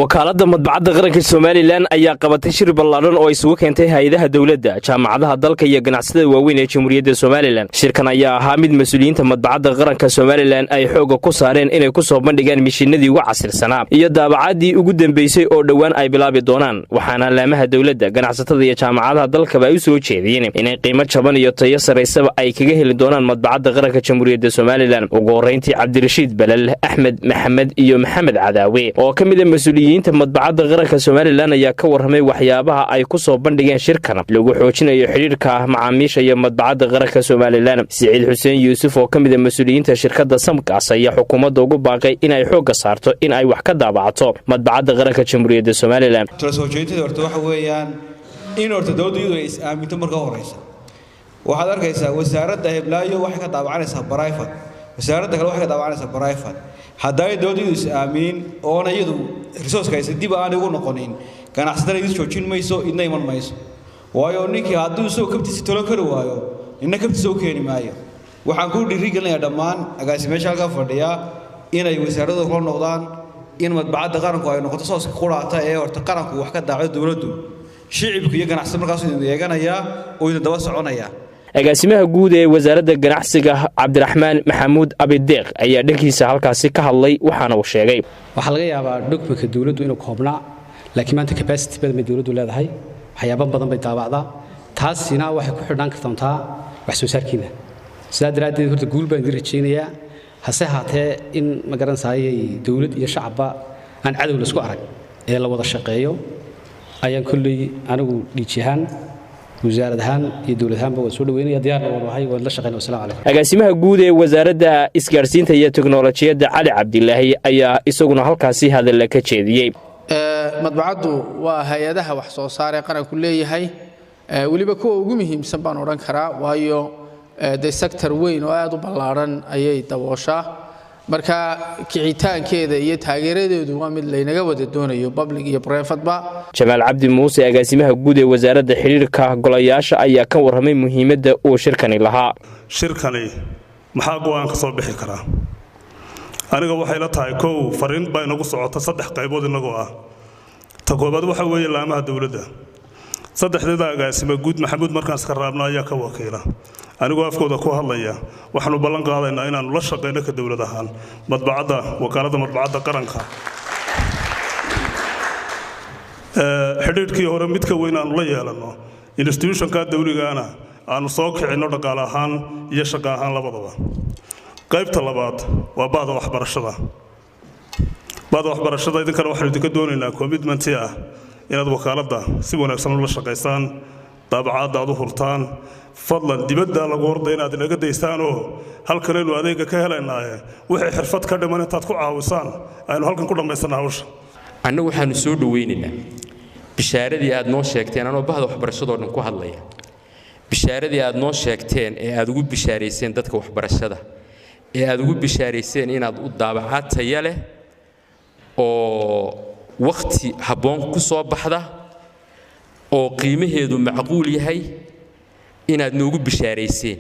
Wakaaladda Madbacadda Qaranka Somalilan ayaa qabatay shir ballaadhan oo isugu keentay hay-adaha dowladda, jaamacadaha dalka iyo ganacsatada waaweyn ee Jamhuuriyadda Somalilan. Shirkan ayaa ahaa mid mas-uuliyiinta Madbacadda Qaranka Somalilan ay xoogga ku saareen inay ku soo bandhigaan mishiinadii ugu casirsanaa iyo daabacaddii ugu dambeysay oo dhowaan ay bilaabi doonaan. Waxaana laamaha dowladda, ganacsatada iyo jaamacadaha dalkaba ay u soo jeediyeen inay qiimo jaban iyo tayo saraysaba ay kaga heli doonaan Madbacadda Qaranka Jamhuuriyadda Somalilan. Ugu horrayntii, Cabdirashiid Balal, Axmed Maxamed iyo Maxamed Cadaawe oo ka mid a mas-uuliyiinta Madbacadda Qaranka Somalilan ayaa ka warramay waxyaabaha ay ku soo bandhigeen shirkan lagu xoojinayo xidhiirka macaamiisha iyo Madbacadda Qaranka Somalilan. Siciid Xuseen Yuusuf oo ka mid a mas-uuliyiinta shirkadda Samkas ayaa xukuumadda ugu baaqay inay xoogga saarto in ay wax ka daabacato Madbacadda Qaranka Jamhuuriyadda Somalilan. Tala soo jeedinta horta waxa weeyaan in horta dowladdu iyadu ay is-aaminto. Marka horeysa, waxaad arkaysaa wasaaradda heblaayo waxay ka daabacanaysaa private, wasaaradda kale waxay ka daabacanaysaa private. Haddaanay dowladdu iyadu is-aaminin oona iyadu resource-ka haysa dib aanay ugu noqonin, ganacsatada idin joojin mayso, idna iman mayso. Waayo, ninkii hadduu isagoo kabtiisa tolan kari waayo, nina kabtiisa u keeni maayo. Waxaan ku dhiirigelinayaa dhammaan agaasimeesha halkaa fadhiya inay wasaaraddu kula noqdaan in Madbacadda Qaranku ay noqoto source-ka quraata ee horta qaranku wax ka daaco. Dowladdu, shicibku iyo ganacsatada markaasuu idin eeganayaa oo idin daba soconaya. Agaasimaha guud ee Wasaaradda Ganacsiga, Cabdiraxmaan Maxamuud Abideeq, ayaa dhankiisa halkaasi ka hadlay, waxaana uu sheegay: Waxaa laga yaabaa document-ka dowladdu inuu koobnaa, laakiin maanta capacity badan bay dowladdu leedahay, waxyaabo badan bay daabacdaa. Taasina waxay ku xidhnaan kartaa wax soo saarkiina. Sidaa daraaddeed, horta guul baan idin rajaynayaa. Hase haatee, in ma garanaysaayay dowlad iyo shacabba aan cadow laisku arag ee la wada shaqeeyo ayaan kolley anigu dhiiji ahaan, wasaarad ahaan iyo dowlad ahaanba waan soo dhaweynaya, diyaarna waan ahay, waan la shaqeynaya. Wasalamu calaykum. Agaasimaha guud ee Wasaaradda Isgaadhsiinta iyo Teknolojiyadda, Cali Cabdilaahi, ayaa isaguna halkaasi hadalla ka jeediyey. Madbacaddu waa hay-adaha wax soo saar ee qaranku leeyahay, weliba kuwa ugu muhiimsan baan odhan karaa, waayo dee sector weyn oo aad u ballaadhan ayay dabooshaa. Marka kicitaankeeda iyo taageeradeedu waa mid laynaga wada doonayo, public iyo private-ba. Jamaal Cabdi Muuse, agaasimaha guud ee Wasaaradda Xidhiirka Golayaasha, ayaa ka warramay muhiimadda uu shirkani lahaa. Shirkani maxaa go'aan ka soo bixi karaa? Aniga waxay la tahay, kow, fariin baa inagu socota saddex qaybood inagoo ah. Ta koobaad waxa weeye laamaha dowladda, saddexdeeda agaasima guud, Maxamuud markaan iska raabno ayaa ka wakiila. Anigoo afkooda ku hadlaya, waxaanu ballan qaadaynaa inaannu la shaqayno ka dowlad ahaan madbacadda, Wakaaladda Madbacadda Qaranka, xidhiidhkii hore mid ka weyn aanu la yeelanno, institution-ka dawligaana aanu soo kicinno dhaqaale ahaan iyo shaqo ahaan labadaba. Qaybta labaad waa bahda waxbarashada. Bahda waxbarashada, idinkana waxaanu idinka doonaynaa commitment-i ah inaad wakaaladda si wanaagsan ula shaqaysaan, daabacaadda aad u hurtaan. Fadlan, dibadda lagu horda inaad inaga daysaanoo halkanaynu adeega ka helaynaaye, wixii xirfad ka dhiman intaad ku caawisaan aynu halkan ku dhammaysanna hawsha. Annagu waxaanu soo dhowaynaynaa bishaaradii aad noo sheegteen, anoo bahda waxbarashadoo dhan ku hadlaya, bishaaradii aad noo sheegteen ee aad ugu bishaarayseen dadka waxbarashada, ee aad ugu bishaarayseen inaad u daabacaad taya leh oo wakhti habboon ku soo baxda oo qiimaheedu macquul yahay inaad noogu bishaarayseen,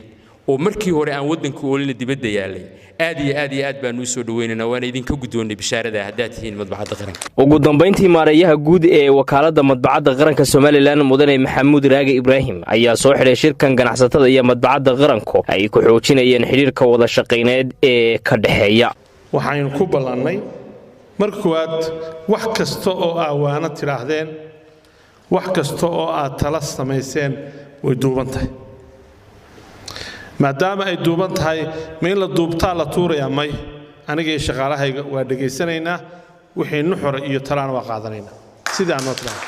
oo markii hore aan waddanka oolina dibadda yaallay. Aad iyo aad iyo aad baanu usoo dhawaynaynaa, waana idinka guddoonnay bishaarada haddaad tihiin Madbacadda Qaranka. Ugu dambayntii, maareeyaha guud ee Wakaaladda Madbacadda Qaranka Somalilan, mudane Maxamuud Raage Ibraahim, ayaa soo xidhay shirkan ganacsatada iyo Madbacadda Qaranku ay ku xoojinayeen xidhiirka wada shaqayneed ee ka dhexeeya. Waxaynu ku ballannay marka koowaad, wax kasta oo aa waana tidhaahdeen, wax kasta oo aad tala samayseen, way duuban tahay. Maadaama ay duuban tahay, ma in la duubtaa la tuurayaa? May. Aniga iyo shaqaalahayga waa dhegaysanaynaa, wixii nuxura iyo talaana waa qaadanaynaa sidii aan noo tidhaahdo.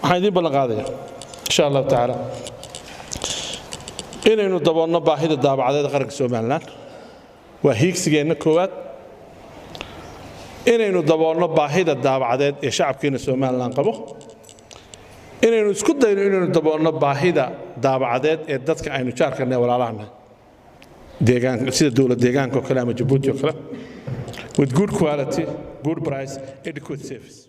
Waxaan idiin ballan qaadaya, insha Allahu tacaala, inaynu daboolno baahida daabacadeed qaranka Somalilan. Waa hiigsigeenna koowaad inaynu daboolno baahida daabacadeed ee shacabkeena Somalilan qabo, inaynu isku dayno inaynu daboolno baahida daabacadeed ee dadka aynu jaarkana, walaalahanahay, deegaan sida dowlad deegaanka oo kale ama Jabuuti oo kale, with good quality, good price, adequate service.